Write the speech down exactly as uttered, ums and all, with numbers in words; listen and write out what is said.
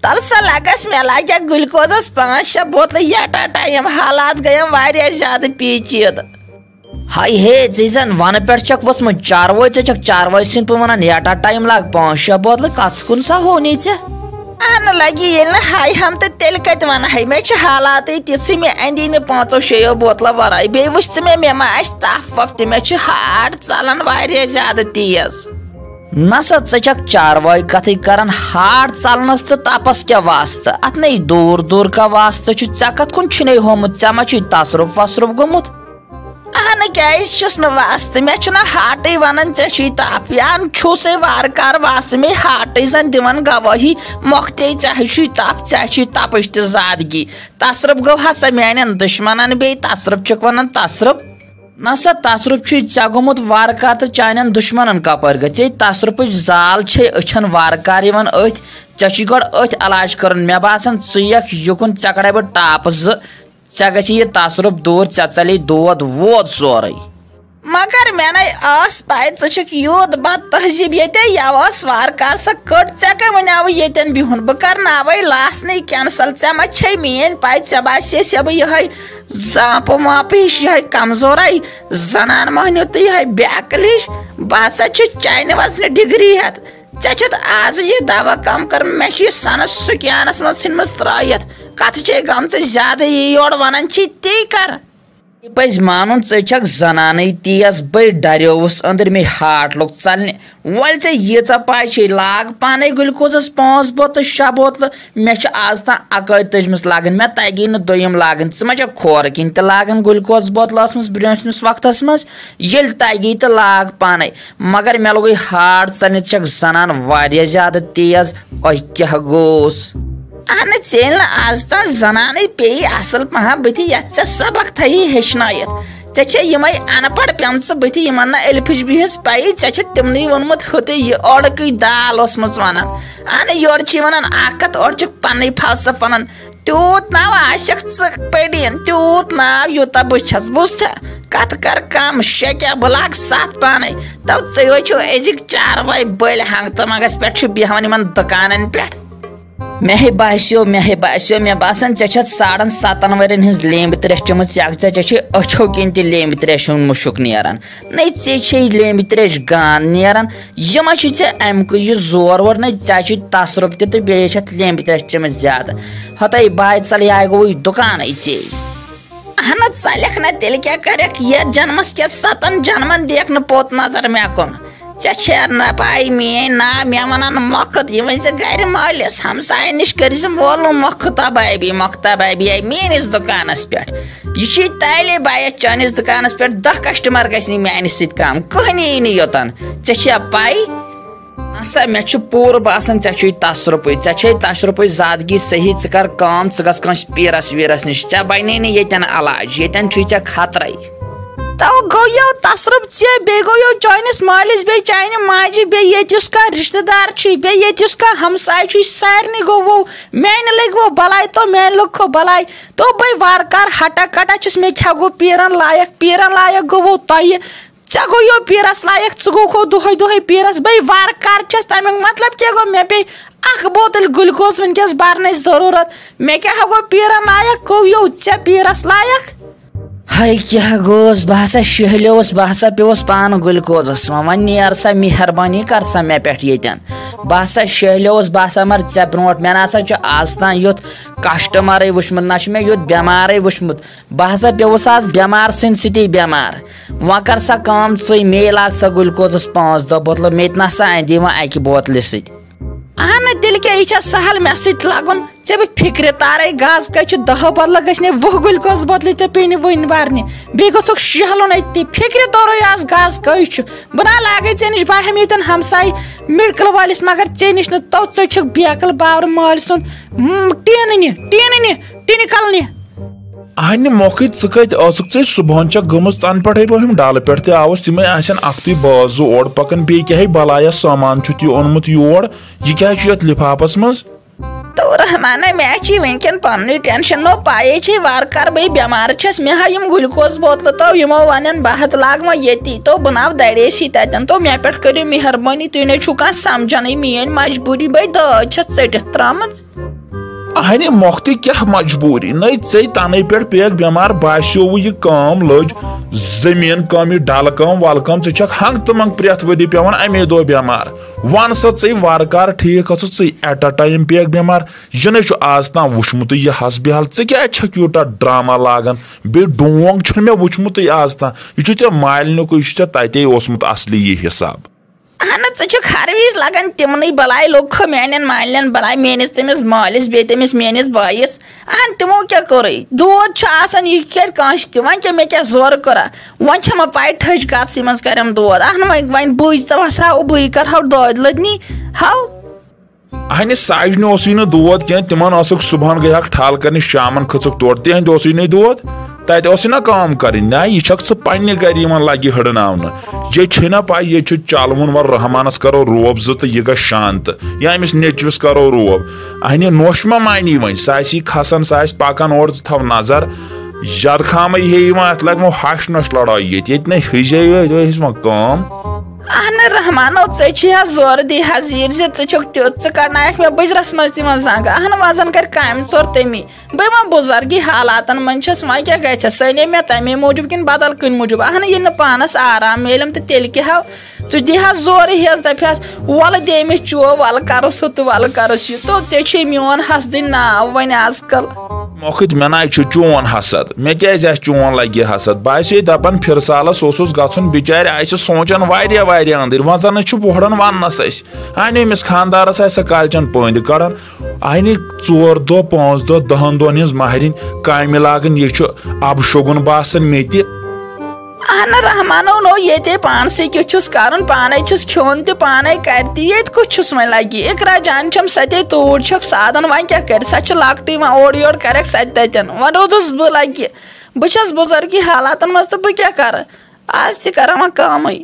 تَلہٕ سا لَگَس، مےٚ لَگہِ گلوکوزَس پانٛژھ شےٚ بوتلہٕ یَٹا ٹایم، حالات گٔیم واریاہ زیادٕ پیچیدٕ۔ ہاے ہے، ژٕ زَن وَنہٕ پٮ۪ٹھ چھَکھ ؤژھمٕژ چاروٲے، ژٕ چھَکھ چاروٲے سٕنٛدۍ پٲٹھۍ وَنان یَٹا ٹایم لَگ پانٛژھ شےٚ بوتلہٕ، کَتھ کُن سا ہونے ژےٚ؟ اَہنہٕ لَگہِ ییٚلہِ نہٕ ہاے ہم تہٕ تیٚلہِ کَتہِ وَنہٕ ہاے، مےٚ چھِ حالاتٕے تِژھٕے، مےٚ اَندی نہٕ پانٛژو شیٚیو بوتلو وَرٲے۔ بیٚیہِ وٕچھ ژٕ مےٚ، مےٚ ما آسہِ تَپھ وَپھ تہِ، مےٚ چھِ ہارٹ ژَلان واریاہ زیادٕ تیز۔ نسا ژٕ چھکھ چاروٲے کتھٕے کران، ہارٹ ژلنس تہٕ تپس کیٛاہ واسطہٕ؟ اتھ نے دوٗر دوٗر کا واسطہٕ چھُ؟ ژےٚ کتھ کُن چھُنے ہومُت؟ ژےٚ ما چھُے تصرُف وصرُف گوٚمُت؟ اہنہٕ، کیازِ چھُس نہٕ واسطہٕ؟ مےٚ چھُنہ ہارٹٕے ونان ژےٚ چھُے تپ، یا چھُسے وارٕ کارٕ واسطہٕ مےٚ ہارٹٕے زن دِوان گوٲہی، مۄختٕے ژےٚ چھُے تپ، ژےٚ چھُے تپٕچ تہِ زادگی۔ تصرُف گوٚو ہسا میانٮ۪ن دُشمنن بیٚیہِ، تصرُف چھُکھ ونان تصرُف۔ نسا تصرُف چھُے ژےٚ گوٚمُت وارٕ کار تہٕ چانٮ۪ن دُشمنن کپٲرۍ گٔژھ؟ ژےٚ تصرُفٕچ زال چھے أچھن وارٕ کار یِوان أتھۍ، ژےٚ چھُے گۄڈٕ أتھۍ علاج کرُن۔ مےٚ باسان ژٕ یِکھ یُکُن، ژےٚ کڑے بہٕ ٹاپہٕ زٕ، ژےٚ گژھی یہِ تصرُف دوٗر، ژےٚ ژلے دود وود سورُے۔ مگر مےٚ نے ٲس پَے ژٕ چھکھ یوٗت بد تہذیٖب۔ ییٚتے یَوٕ ٲس وارٕ کار سۄ کٔٹ، ژےٚ کَمہِ وَنیٛاوٕ ییٚتٮ۪ن بِہُن؟ بہٕ کرناوَے لاسنٕے کینسل۔ ژےٚ ما چھے میٲنۍ پَے؟ ژےٚ باسے ژےٚ بہٕ یِہوٚے زانٛپہٕ وانٛپہٕ ہِش، یِہوٚے کمزورے زنان مۄہنیو تہٕ یِہوٚے بیکل ہِش۔ بہٕ ہسا چھُس چانہِ وزنہِ ڈگری ہٮ۪تھ۔ ژےٚ چھُتھ آز یہِ دوا کم کٔرمٕژ، مےٚ چھُ یہِ سنس سُکیانس منٛز ژھٕنمٕژ ترٲیِتھ۔ کتھٕ چھے گٔمژٕ زیادٕ، یہِ یورٕ ونان چھی تی کر۔ یہِ پزِ مانُن، ژٕ چھکھ زنانٕے تیز، بٔے ڈریوُس أنٛدرۍ مےٚ ہارٹ لوٚگ ژلنہِ۔ وۄلۍ ژےٚ ییٖژاہ پاے چھے، لاگ پانے گلوکوزس پانٛژھ بوتلہٕ، شےٚ بوتلہٕ۔ مےٚ چھِ آز تام اکٲے تٔجمٕژ لاگٕنۍ، مےٚ تگی نہٕ دوٚیِم لاگٕنۍ۔ ژٕ ما چھکھ کھورٕ کِنۍ تہِ لاگان گلوکوز بوتلہٕ ٲسمٕژ برٛونٛٹھمِس وقتس منٛز؟ ییٚلہِ تگی تہٕ لاگ پانے۔ مگر مےٚ لوٚگُے ہارٹ ژلنہِ، ژٕ چھکھ زنان واریاہ زیادٕ تیز۔ اوے کیٛاہ گوٚوس؟ اہنہٕ، ژےٚ ییٚلہِ نہٕ آز تام زنانٕے پیٚیی اصل پہم بٕتھِ، یتھ ژےٚ سبق تھایی ہیٚچھنٲیِتھ۔ ژےٚ چھے یِمے ان پڑھ پیمژٕ بٕتھِ، یِمن نہٕ الفٕچ بِہِس پیی، ژےٚ چھِ تِمنٕے ووٚنمُت ہُتُے، یہِ اورٕکٕے دال اوسمٕژ ونان۔ اہنہٕ، یورٕ چھِ ونان اکھ کتھ، اورٕ چھُکھ پننُے فلسفہٕ ونان۔ تیوٗت ناو آسکھ ژٕ پٔرِن، تیوٗت ناو یوٗتاہ بہٕ چھَس۔ بوٗزتھا؟ کَتھ کَر کَم، شےٚ کیٛاہ بہٕ لاگہٕ ستھ پانَے۔ تو تُہۍ حظ چھِو أزِکۍ چاروٲے بٔلۍ ہنٛگتہٕ منٛگَس پٮ۪ٹھ چھِو بیٚہوان یِمَن دُکانَن پٮ۪ٹھ۔ مےٚ ہے باسیو، مےٚ ہے باسیو، مےٚ باسان ژےٚ چھَتھ ساڑَن سَتَن ؤرِین ہٕنٛز لیمبۍ ترٛیش چٔمٕژ، یا ژےٚ، ژےٚ چھُے أچھو کِنۍ تہِ لیمبۍ ترٛیش ہُنٛد مُشُک نیران۔ نَے ژےٚ چھے لیمبۍ ترٛیش گانٛد نیران۔ یہِ ما چھُ ژےٚ اَمہِ کُے یہِ زور وور؟ نَے ژےٚ چھُے تصرُف تہِ تہٕ بیٚیہِ چھَتھ لیمبۍ ترٛیش چٔمٕژ زیادٕ۔ ہتَے باے ژَلے آے گوٚوُے دُکانَے ژے۔ اہن ژَلٮ۪کھ نہ تیٚلہِ کیٛاہ کَرٮ۪کھ؟ یَتھ جنمَس کیٛاہ سَتَن جنمَن دیکھ نہٕ پوٚت نظر مےٚ کُن۔ ژےٚ چھےٚ نہ پَے میٛٲنۍ نا، مےٚ وَنان مۄکھٕ، یہِ ؤنۍ زِ گَرِ مٲلِس، ہمسایَن نِش کٔرۍ زِ مولوٗم مۄکھٕ تبابی، مۄکھٕ تبابی آیہِ میٛٲنِس دُکانَس پٮ۪ٹھ۔ یہِ چھُے طالب آیَس چٲنِس دُکانَس پٮ۪ٹھ، دَہ کسٹمر گژھِ نہٕ میٛانہِ سۭتۍ کَم، کٕہٕنۍ یی نہٕ یوٚتَن۔ ژےٚ چھےٚ پَے؟ نسا، مےٚ چھُ پوٗرٕ باسان، ژےٚ چھُے تصرُفٕے، ژےٚ چھے تصرُفٕے زادگی صحیح۔ ژٕ کر کٲم، ژٕ گژھ کٲنٛسہِ پیٖرس ویٖرس نِش، ژےٚ بنے نہٕ ییٚتٮ۪ن علاج، ییٚتٮ۪ن چھُے ژےٚ خطرے۔ تو گوٚو یو تصرُف ژےٚ، بیٚیہِ گوٚو یو چٲنِس مٲلِس، بیٚیہِ چانہِ ماجہِ، بیٚیہِ ییٚتہِ یُس کانٛہہ رشتہٕ دار چھُے، بیٚیہِ ییٚتہِ یُس کانٛہہ ہمساے چھُے، سارنٕے گوٚو وو۔ میانہِ لٔگۍ وو بلاے، تو میانہِ لوٚگ کھو بلاے۔ تو بے وارٕ کار ہٹا کٹا چھُس، مےٚ کیٛاہ گوٚو پیٖرن لایق، پیٖرن لایق گوٚو وو تۄہہِ۔ ژےٚ گوٚو یو پیٖرس لایق، ژٕ گوٚو کھو دۄہے دۄہے پیٖرس۔ بے وارٕ کار چھَس، تَمیُک مطلب کیٛاہ گوٚو؟ مےٚ پیٚیہِ اکھ بوتل گلوکوز وٕنکیٚس برنٕچ ضروٗرت۔ مےٚ کیٛاہ ہا گوٚو پیٖرن لایق؟ گوٚو یو ژےٚ پیٖرس لایق۔ ہاے کیٛاہ گوٚوس، بہٕ ہسا شیہلیوس، بہٕ ہسا پیوس پانہٕ گلوکوزس۔ وۄنۍ، وۄنۍ نیر سا، مہربٲنی کر سا مےٚ پٮ۪ٹھ ییٚتٮ۪ن۔ بہٕ ہسا شیہلیوس، بہٕ ہسا مر ژےٚ برونٛٹھ، مےٚ نہ سا چھُ آز تام یُتھ کسٹمرے وٕچھمُت، نہ چھُ مےٚ یُتھ بٮ۪مارے وٕچھمُت۔ بہٕ ہسا پیوٚوُس آز بٮ۪مار سٕنٛدِ سۭتی بٮ۪مار۔ وۄنۍ کر سا کٲم ژٕے، مے لاگ سا گلوکوزس پانٛژھ دہ بوتلہٕ، مےٚ تہِ نہ سا اندی وۄنۍ اکہِ بوتلہِ سۭتۍ۔ اہن تیٚلہِ کیٛاہ، یہِ چھا سہل مےٚ سۭتۍ لگُن؟ ژےٚ بہٕ فکرِ تارے گاسہٕ کٔہۍ چھِ، دہ بدلہٕ گژھِ نے وُہ گلوکوز بوتلہٕ ژےٚ پیٚیہِ نہٕ وٕنہِ ورنہِ، بیٚیہِ گوٚژھکھ شیہلُن أتی۔ فکرِ توروے آز گاسہٕ کٔہۍ چھُ، بہٕ نہ لاگے ژےٚ نِش، بہٕ ہٮ۪مہٕ ییٚتٮ۪ن ہمساے میڈکل وٲلِس، مگر ژےٚ نِش نہٕ تو، ژٕ چھُکھ بیکل باورٕ مٲلۍ سُنٛد، ہم، ٹیٖنہٕ نہِ، ٹیٖنہٕ نہِ، ٹِنہِ کلنہِ۔ اہنہِ مۄکھٕے، ژٕ کتہِ ٲسٕکھ؟ ژے صبحن چھکھ گٔمٕژ، تنہٕ پٮ۪ٹھے بہٕ ہُم ڈلہٕ پٮ۪ٹھ تہِ آوُس، تِمے آسن اکھتُے بٲژ زٕ اورٕ پکان، بیٚیہِ کیٛاہ ہے بلایا سامان چھُتھ یہِ اوٚنمُت یور؟ یہِ کیٛاہ چھُ یتھ لفافس منٛز؟ تو رحمانہ، مےٚ چھِ وٕنکٮ۪ن پننُے ٹینشن۔ نو پایے چھے وارٕ کارٕ بہٕ بیمار چھَس، مےٚ ہا یِم گلوکوز بوتلہٕ تو یِمو ونن بہٕ ہتہٕ لاگہٕ وۄنۍ ییٚتی، تو بہٕ ناو دڑیسی تتٮ۪ن۔ تو مےٚ پٮ۪ٹھ کٔرِو مہربٲنی، تُہۍ نے چھِو کانٛہہ سمجھنٕے میٲنۍ مجبوٗری، بہٕ دٲج چھَس ژٔٹِتھ ترٲمٕژ۔ اہنہِ مۄختہِ کیٛاہ مجبوٗری؟ نٔے ژے تَنَے پٮ۪ٹھ پیٚیَکھ بٮ۪مار، باسیووُ یہِ کٲم لٔج زٔمیٖن کٲم، یہِ ڈَلہٕ کٲم وَلہٕ کٲم، ژٕ چھَکھ ہنٛگ تہٕ منٛگ پرٛٮ۪تھ ؤری پٮ۪وان اَمے دۄہ بٮ۪مار۔ وَن سا ژٕے وارٕ کارٕ ٹھیٖک ٲسٕتھ ژٕے at a time پیٚیَکھ بٮ۪مار۔ یہِ نَے چھُ آز تام وٕچھمُتُے یہِ حسبِ حال۔ ژٕ کیٛازِ چھَکھ یوٗتاہ ڈرٛاما لاگان؟ بیٚیہِ ڈونٛگ چھُنہٕ مےٚ وٕچھمُتُے آز تام۔ یہِ چھُ ژےٚ مالِنیُکُے، یہِ چھُ ژےٚ تَتے اوسمُت اَصلی یہِ حِساب۔ اہن، ژٕ چھُکھ ہر وِزِ لگان تِمنٕے بلاے، لوٚگ کھو میانٮ۪ن مالٮ۪ن بلاے، میٲنِس تٔمِس مٲلِس، بیٚیہِ تٔمِس میٲنِس بٲیِس۔ اہن، تِمو کیٛاہ کوٚرُے؟ دود چھُ آسان، یہِ کرِ کٲنٛسہِ تہِ۔ وۄنۍ کیٛاہ، مےٚ کیٛاہ زورٕ کوٚرا؟ وۄنۍ چھےٚ مےٚ پاے ٹھٔج کَتھ سیٖمَس کَرٮ۪م دود۔ اہن، وۄنۍ، وۄنۍ بٕے ژےٚ وَسراو، بٕے کَرہاو دٲدۍ لٔدنی۔ ہاو۔ اہنہِ ساجنہِ اوسُے نہٕ دود کینٛہہ، تِمن ٲسٕکھ صُبحن گٔیہکھ ٹھل کرنہِ، شامن کھٔژٕکھ تورٕ، تِہنٛدِ اوسُے نہٕ دود۔ تتہِ ٲسٕے نہ کٲم کرٕنۍ، نہ، یہِ چھکھ ژٕ پننہِ گرِ یِوان لگہِ ہٕڑناونہٕ۔ ییٚتہِ چھے نہ پاے، ییٚتہِ چھُ چلوُن، وۄنۍ رحمانس کرو روب زٕ تہٕ یہِ گژھِ شانتہٕ، یا أمِس نیٚچوِس کرو روب۔ اہنہِ نوش ما مانی وۄنۍ، سُہ آسی کھسان، سُہ آسہِ پکان اورٕ، ژٕ تھاو نظر۔ زیادٕ خامٕے ہے یِوان، اتھ لگہِ وۄنۍ ہش نۄش لڑٲے ییٚتہِ، ییٚتہِ نَے ہیٚزے یٲتۍ، یہِ ٲسۍ وۄنۍ کٲم۔ اہن رحمانو، ژےٚ چھُے حظ زورٕ دی حظ زیٖر زِ ژٕ چھُکھ تیُتھ، ژٕ کڑنایکھ مےٚ بٕجرس منٛز تہِ وۄنۍ زنٛگہٕ۔ اہن، وۄنۍ زن کرِ کامہِ ژور تٔمی۔ بہٕ یِمن بُزرگی حالاتن منٛز چھَس، وۄنۍ کیٛاہ گژھٮ۪س؟ سَنے مےٚ تَمے موٗجوٗب کِنہٕ بدل کُنہِ موٗجوٗب؟ اہنہٕ، ییٚلہِ نہٕ پانس آرام میلٮ۪م تہٕ تیٚلہِ کیٛاہ ہاو؟ ژٕ دِ ہا زورٕ ہیٚس، دَپہِ ہس، "وَلہٕ دے مےٚ چو، وَلہٕ کَرُس ہُہ تہٕ وَلہٕ کَرُس یہِ۔" تو ژےٚ چھے میون حسدٕنۍ ناو وۄنۍ آز کل۔ مۄکھٕتۍ، مےٚ نَے چھُ چون حسد، مےٚ کیٛازِ آسہِ چون لگہِ حسد؟ بہٕ آسہِ ہے دَپان، فِرسالس اوسُس گژھُن، بِچارِ آسہِ سونٛچان واریاہ واریاہ أنٛدٕرۍ، وۄنۍ زَن چھِ وۄہڑان وَننَس أسۍ۔ اَہنہِ، أمِس خانٛدارس آسہِ سۄ کالچن پٔنٛدۍ کڑان۔ اہنہِ، ژور دۄہ، پانٛژھ دۄہ، دَہن دۄہن ہٕنٛز مہرِنۍ کامہِ لاگٕنۍ، یہِ چھُ اَبہٕ شوگُن باسان مےٚ تہِ۔ اہن رحمانو، نو ییٚتے پانسٕے کیُتھ چھُس کرُن، پانے چھُس کھیوٚن تہِ پانے کرِ تہِ، ییٚتہِ کُس چھُس وۄنۍ لگہِ؟ اقرا جان چھم سۄ تے توٗرۍ چھکھ سادن، وۄنۍ کیٛاہ کرِ؟ سۄ چھِ لۄکٹٕے، وۄنۍ اورٕ یورٕ کرٮ۪کھ سۄ تہِ تتٮ۪ن، وۄنۍ روٗدُس بہٕ لگہِ۔ بہٕ چھس بُزرگی حالاتن منٛز تہٕ بہٕ کیٛاہ کرٕ؟ آز تہِ کران وۄنۍ کٲمٕے۔